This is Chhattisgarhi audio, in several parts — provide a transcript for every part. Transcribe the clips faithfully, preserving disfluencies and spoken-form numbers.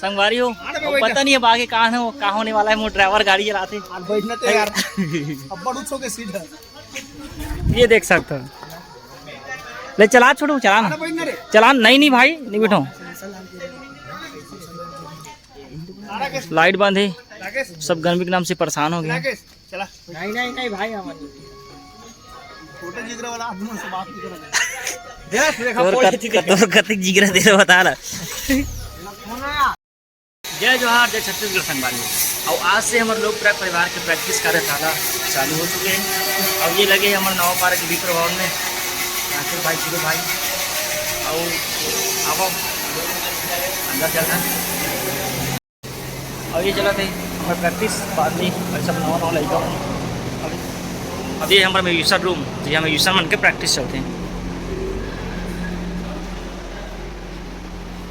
संगवारी हो, अब पता नहीं अब आगे कहाँ है, वो कहाँ होने वाला है। मोर ड्राइवर गाड़ी चलाते। यार, बैठना तो यार, अब बड़ ऊंच हो के सीट है। ये देख सकते हो। ले चला छोटू, चला ना। चला, नहीं, नहीं भाई, नहीं बैठो। लाइट बंद है, सब गर्मी के नाम से परेशान हो गए। नहीं, नहीं, नहीं भाई, हम छोटे जिगरा वाला आदमी से बात नहीं करेंगे। तोर कत-, तोर कतिक जिगरा दे रहे बता ला। जय जोहार, जय छत्तीसगढ़ संगवारी। और आज से हमर लोक प्र-, परिवार के प्रैक्टिस करे थाला चालू हो चुके हैं। अब ये लगे हमर नवा पारा के विप्र भवन में। राकेश भाई, जीरो भाई, और अब अंदर चलता है। और ये चला थे हमर प्रैक्टिस, बाद में और सब नवा नवा लड़का। अब, अब ये हमर म्यूजिशियन रूम, जी, हम म्यूजिशियन बन के प्रैक्टिस चलते हैं।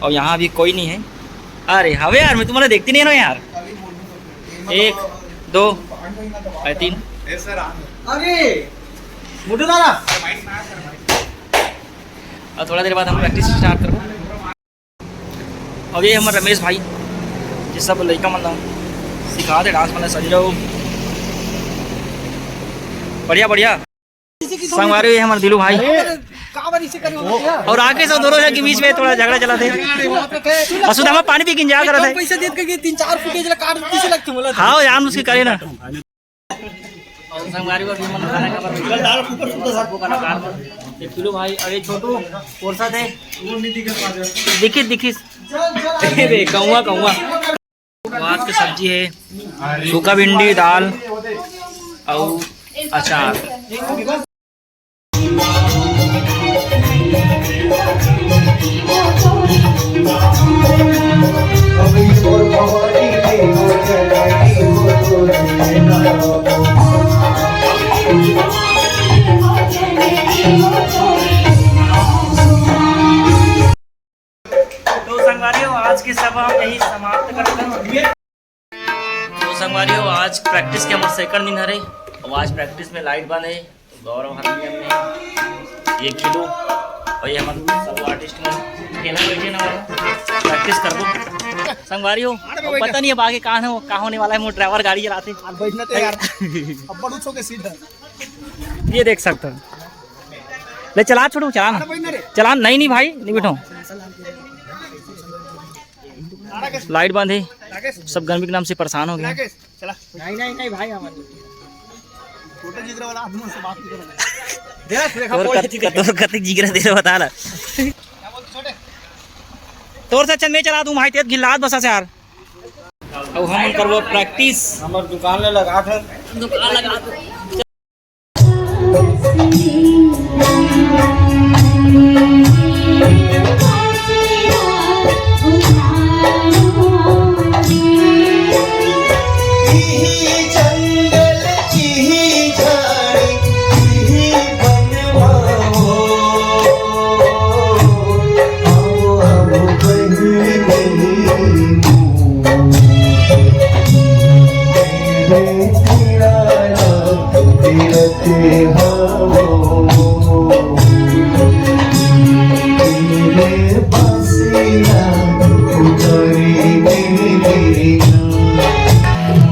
और यहाँ अभी कोई नहीं है। अरे हवे यार, मैं तुम्हारा देखती नहीं ना यार। एक, दो, अरे तीन। अरे मोटू दादा। और थोड़ा देर बाद हम प्रैक्टिस स्टार्ट करबो। और ये हमर रमेश भाई, ये सब लइका मन ला सिखा दे डांस मन ला। संजो, बढ़िया बढ़िया। संगवारी, ये हमर दिलू भाई। अरे, का बार इसे करे हो भैया? और राकेश और दोनों जन के बीच में थोड़ा झगड़ा चला थे। और सुदामा पानी पी के एंजॉय करत है। पैसा देत के तीन चार फुटेज ला काट पीछे लगते बोला था। हाँ यार, उसके करे ना। संगवारी को भी मन खाना का, कलाकार एक किलो भाई, अरे छोटू, कौन सा थे? दिखिस, दिखिस। अरे, कौवा, कौवा। आज की सब्जी है सूखा भिंडी, दाल और अचार। तो संगवारी हो, आज की सभा हम यही समाप्त करते हैं। तो संगवारी हो, आज प्रैक्टिस के हमारा सेकंड दिन हरे। और आज प्रैक्टिस में लाइट बंद है, गौरव हारमोनियम में, ये खिलू और ये हमारे सब आर्टिस्ट में खेला बैठे ना वाला प्रैक्टिस करबो। संगवारी हो, अब पता नहीं अब आगे कहाँ है, वो कहाँ होने वाला है। मोर ड्राइवर गाड़ी चलाते। बैठना तो यार, अब बड़ ऊंच हो के सीट है। ये देख सकते हो। ले चला छोटू, चला ना। चला, नहीं, नहीं भाई, नहीं बैठो। लाइट बंद है, सब गर्मी के नाम से परेशान हो गए। नहीं, नहीं, नहीं भाई, हम छोटे जिगरा वाला आदमी से बात नहीं करेंगे। तोर कत-, तोर कतिक जिगरा दे रहे बता ला। तोर से अच्छा मैं चला दूं भाई, तेज घिल्लात बसा से यार। अब हम करबो प्रैक्टिस। हमर दुकान ले लगा थे। दुकान लगा थे।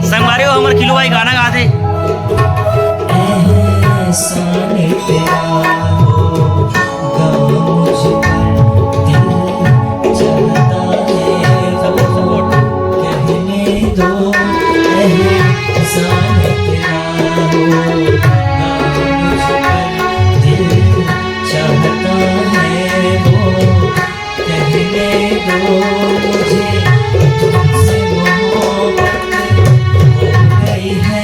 संगवारी हो, हमर खिलू भाई गाना गाथे। एहसान तेरा हो, गम मुझ पर दिल चढ़ता है। कहने दो, एहसान तेरा हो, गम मुझ पर दिल चढ़ता है वो। कहने दो मुझे, तुमसे मोहब्बत हो गई है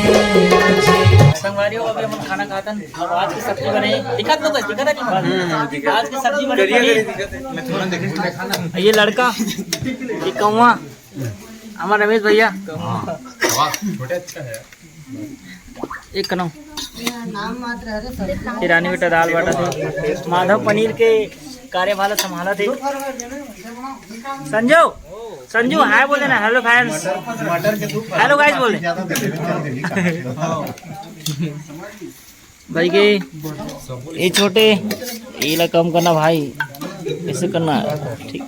मुझे। संगवारी हो, अभी हम खाना खातन। अब आज की सब्जी बने, दिखा दो बस, दिखा था नहीं? आज की सब्जी बने पनीर। ये लड़का, ये कौवा, हमारा रमेश भैया। एक कनो। ये रानी बेटा दाल बाटा थे। माधव पनीर के कार्यभार संभाला थे। संजू, संजू हाय बोले ना, हेलो फ्रेंड्स, हेलो गाइस बोले। भाई के ये छोटे, ये ला कम करना भाई, कैसे करना है? ठीक।